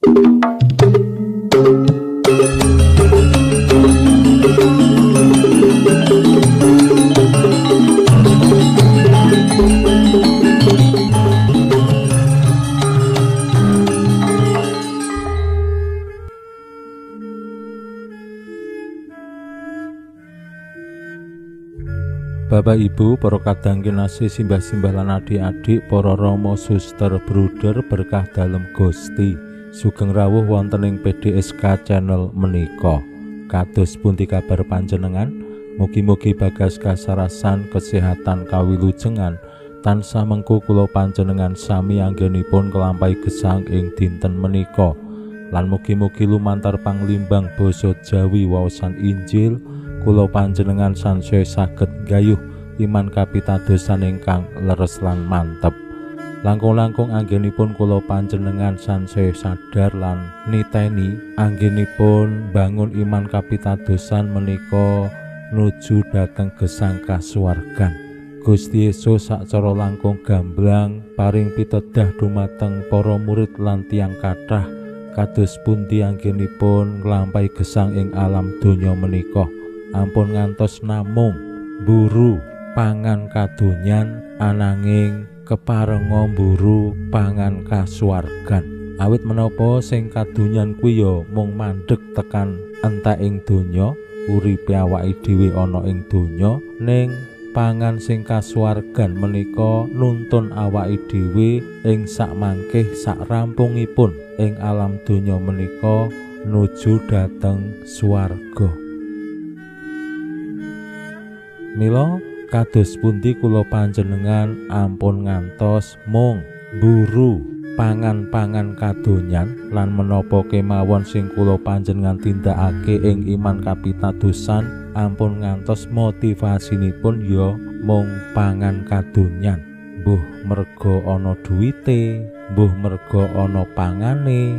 Bapak Ibu, para kadang kinasih, simbah-simbah lan adik-adik, para rama, suster, bruder, berkah dalem Gusti. Sugeng rawuh wonten ing PDSK channel menika. Kados pundi kabar panjenengan? Mugi-mugi bagas kasarasan, kesehatan kawilujengan tansah mengku kula panjenengan sami anggenipun kelampahi gesang ing dinten menika. Lan mugi-mugi lumantar panglimbang basa Jawi waosan Injil kula panjenengan sansaya saged nggayuh iman kapitadosan ingkang leres lan mantep. Langkung-langkung anggenipun kula panjenengan sansaya sadar lan niteni anggenipun bangun iman kapitadosan menika nuju dhateng gesang kasuwargan. Gusti Yesus sacara langkung gamblang paring pitedah dumateng para murid lan tiyang kathah kados pundi anggenipun nglampahi gesang ing alam donya menika. Ampun ngantos namung mburu pangan kadonyan ananging keparenga mburu pangan kasuwargan. Awit menapa sing kadonyan kuwi ya mung mandheg tekan enteking donya, uripe awake dhewe ana ing donya, ning pangan sing kasuwargan menika nuntun awake dhewe ing sakmangkeh sakrampungipun ing alam donya menika nuju dhateng swarga. Mila kados pundi kula panjenengan ampun ngantos mung mburu pangan-pangan kadonyan lan menapa kemawon sing kula panjenengan tindakake ing iman kapitadosan ampun ngantos motivasinipun ya mung pangan kadonyan. Mbuh merga ana duwite, mbuh merga ana pangane,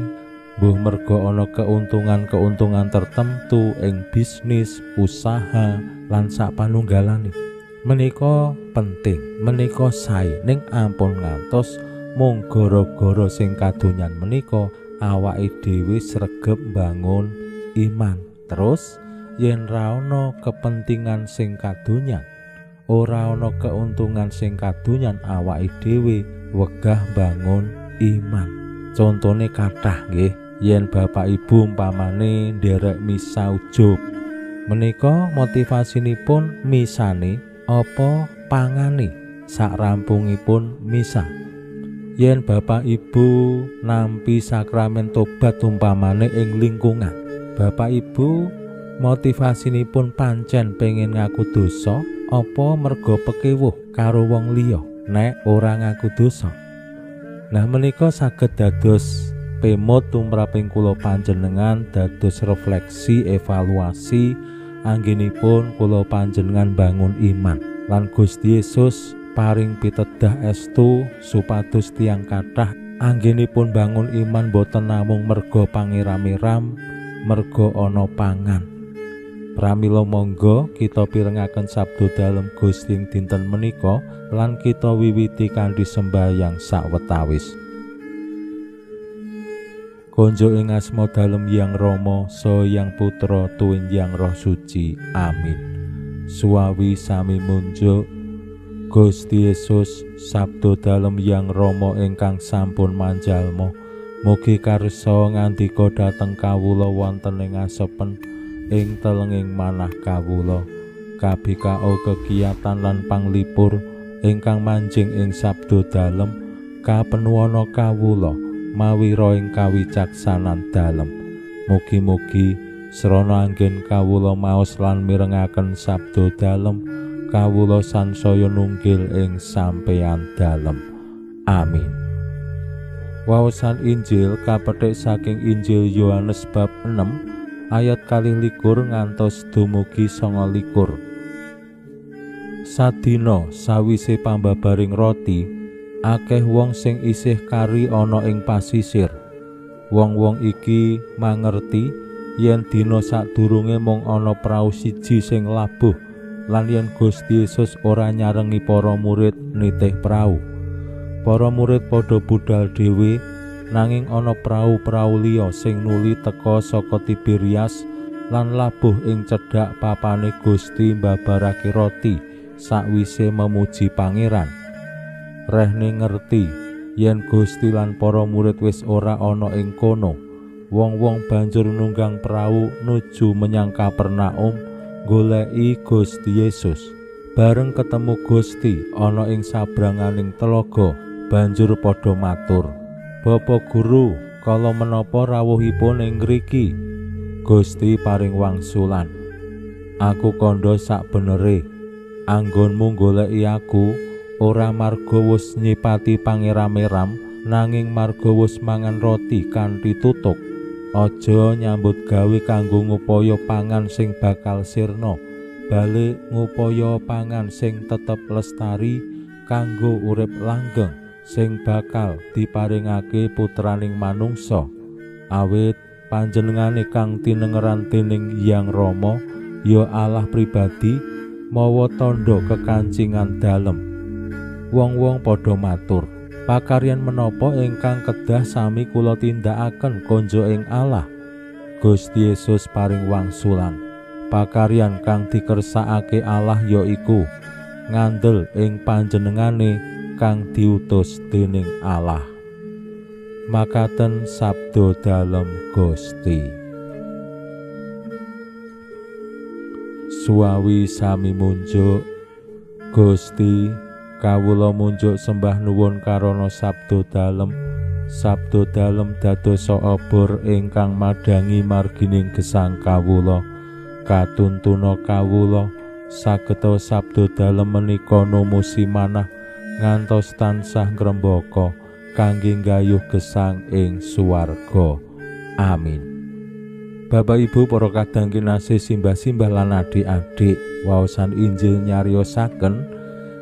mbuh merga ana keuntungan-keuntungan tertentu ing bisnis, usaha lan sapanunggalane. Menika penting, menika sae, ning ampun ngantos mung gara-gara sing kadonyan menika awake dhewe sregep mbangun iman. Terus yen ra ana kepentingan sing kadonyan, ora ana keuntungan sing kadonyan, awake dhewe wegah mbangun iman. Contone kathah nggih, yen bapak ibu umpamane nderek misa ujub menika motivasinipun misane apa pangane sakrampungipun misa. Yen bapak ibu nampi sakramen tobat umpamane ing lingkungan, bapak ibu motivasinipun pancen pengen ngaku dosa apa merga pekewuh karo wong liya nek ora ngaku dosa. Nah menika saged dados pemot tumraping kula panjenengan, dados refleksi, evaluasi anggenipun kula panjenengan bangun iman. Lan Gusti Yesus paring pitedah estu supados tiyang kathah anggenipun bangun iman boten namung merga pangeram-eram, merga ana pangan. Pramila monggo kita pirengaken sabda dalem Gusti ing dinten menika lan kita wiwiti kanthi sembahyang sawetawis. Konjo ing asma dalem Hyang Rama, saha Hyang Putra tuwin Hyang Roh Suci. Amin. Suwawi sami munjuk Gusti Yesus, sabda dalem Hyang Rama ingkang sampun manjalma, mugi karsa ngandika dhateng kawula wonten ing asepen ing telenging manah kawula. Kabikao kekiyatan lan panglipur ingkang manjing ing sabda dalem kapenuwana kawula mawi roing kawicaksanan dalem. Mugi-mugi srana anggen kawula maos lan mirengaken sabda dalem, kawula sansaya nunggil ing sampeyan dalem. Amin. Waosan Injil kapethik saking Injil Yohanes bab 6 ayat 22 ngantos dumugi 29. Sadina sawise pambabaring roti, akeh wong sing isih kari ana ing pasisir. Wong-wong iki mangerti yen dina sadurunge mung ana prau siji sing labuh lan yen Gusti Yesus ora nyarengi para murid nitih prau. Para murid padha budal dhewe Nanging ana prau-prau liya sing nuli teka saka Tiberias lan labuh ing cedhak papane Gusti mbabarake roti sakwise memuji Pangeran. Rehne ngerti yen Gusti lan para murid wis ora ana ing kono, wong-wong banjur nunggang prau nuju menyang Kapernaum goleki Gusti Yesus. Bareng ketemu Gusti ana ing sabranganing telaga, banjur padha matur, "Bapa Guru, kala menapa rawuhipun ing ngriki?" Gusti paring wangsulan, "Aku kandha sakbenere, anggonmu goleki aku ora marga wis nyipati pangeram-eram, nanging marga wis mangan roti kanthi tutuk. Aja nyambut gawe kanggo ngupaya pangan sing bakal sirna, balik ngupaya pangan sing tetep lestari kanggo urip langgeng sing bakal diparingake putraning manungsa. Awit panjenengane kang tinengeran dening Hyang Rama, ya Allah pribadi, mawa tandha kekancingan dalem." Wong-wong padha matur, "Pakaryan menapa ingkang kedah sami kula tindakaken konjo ing Allah?" Gusti Yesus paring wangsulan, "Pakaryan kang dikersakake Allah yaiku ngandel ing panjenengane kang diutus dening Allah." Makaten sabda dalem Gusti. Suwawi sami munjuk. Gusti, kawula munjuk sembah nuwun karana sabda dalem. Sabda dalem dadosa obor ingkang madhangi margining gesang kawula. Katuntuna kawula sageta sabda dalem menika numusi manah ngantos tansah ngrembaka kangge nggayuh gesang ing swarga. Amin. Bapak Ibu para kadang kinasih, simbah-simbah lan adik-adik, waosan Injil nyariosaken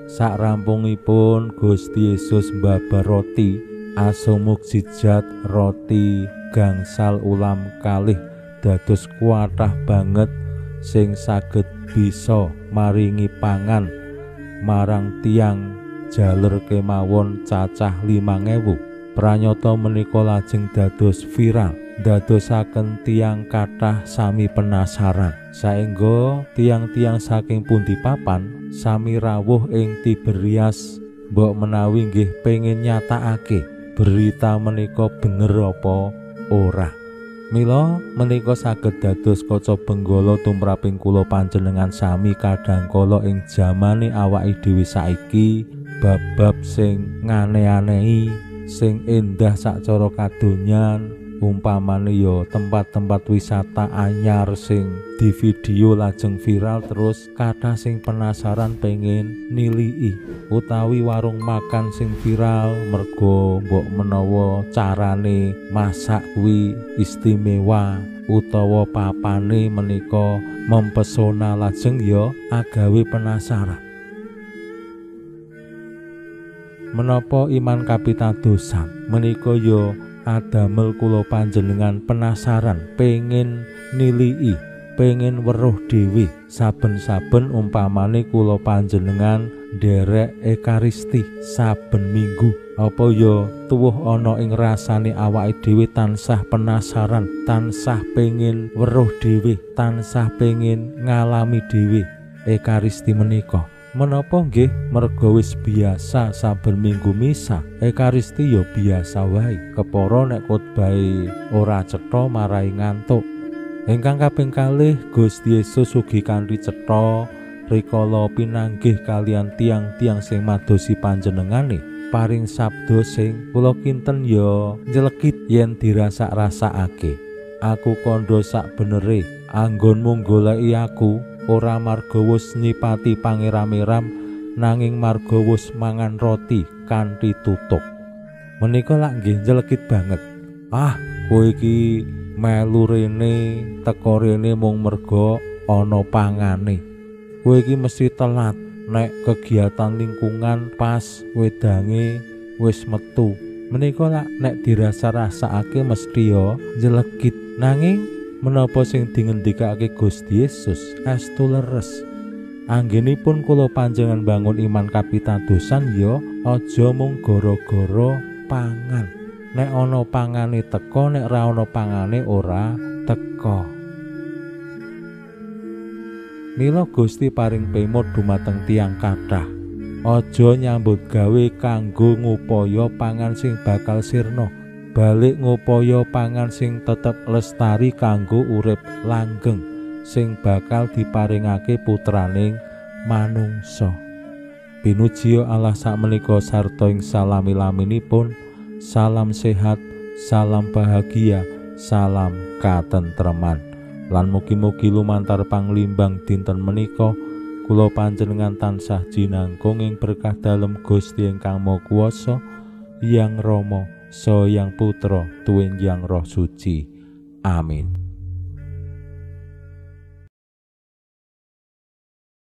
sakrampungipun Gusti Yesus mbabar roti asung mukjizat roti gangsal ulam kalih dados kuatah banget sing saged bisa maringi pangan marang tiang jaler kemawon cacah 5.000. Pranyata menika lajeng dados viral, dadosaken tiang kathah sami penasaran. Saengga tiang-tiang saking pundi papan sami rawuh ing Tiberias, mbok menawi nggih pengin nyatakake berita menika bener apa ora. Mila menika saged dados kaca benggala tumraping kula panjenengan sami kadhangkala ing jamane awake dhewe saiki, bab-bab sing ngane-anehi, sing endah sacara kadonyan, umpamane ya tempat-tempat wisata anyar sing di video lajeng viral terus kathah sing penasaran pengen nilii, utawi warung makan sing viral mergo mbok menawa carane masak kuwi istimewa utawa papane menika mempesona lajeng ya agawe penasaran. Menapa iman kapitadosan menika ya adamel kula panjenengan penasaran, pengen nilii, pengen weruh dhewe saben-saben umpamane kula panjenengan nderek Ekaristi saben minggu. Apa ya tuwuh ana ing rasane awake dhewe tansah penasaran, tansah pengen weruh dhewe, tansah pengen ngalami dhewe Ekaristi menika. Menapa nggih merga wis biasa saben minggu misa Ekaristi ya biasa wae, kepara nek khotbahe ora cetha marai ngantuk. Ingkang kaping kalih, Gusti Yesus ugi kanthi cetha rikala pinanggih kalian tiang-tiang sing madosi panjenengane paring sabda sing kula kinten ya nylekit yen dirasak-rasakake. Aku kandha sakbenere, anggonmu goleki aku ora marga wis nyipati pangeram-eram, nanging marga wis mangan roti kanthi tutuk. Menika lak nggih nylekit banget. Ah, kowe iki melu rene, teko rene mung merga ana pangane. Kowe iki mesti telat nek kegiatan lingkungan pas wedange wis metu. Menika lak nek dirasa-rasakake mesti ya nylekit. Nanging menapa sing dingendikake Gusti Yesus estu leres. Anggenipun kula panjenengan bangun iman kapitadosan ya aja mung gara-gara pangan. Nek ana pangane teka, nek ra ana pangane ora teka. Mila Gusti paring pemut dumateng tiyang kathah, aja nyambut gawe kanggo ngupaya pangan sing bakal sirna, balik ngupaya pangan sing tetep lestari kanggo urip langgeng sing bakal diparingake putraning manungsa. Pinuji Allah sakmenika sarta ing salami-laminipun. Salam sehat, salam bahagia, salam katentreman. Lan mugi-mugi lumantar panglimbang dinten menika kula panjenengan tansah jinangkung ing berkah dalem Gusti ingkang Maha Kuwasa, Hyang Rama, Saha Hyang Putra, tuwin Hyang Roh Suci. Amin.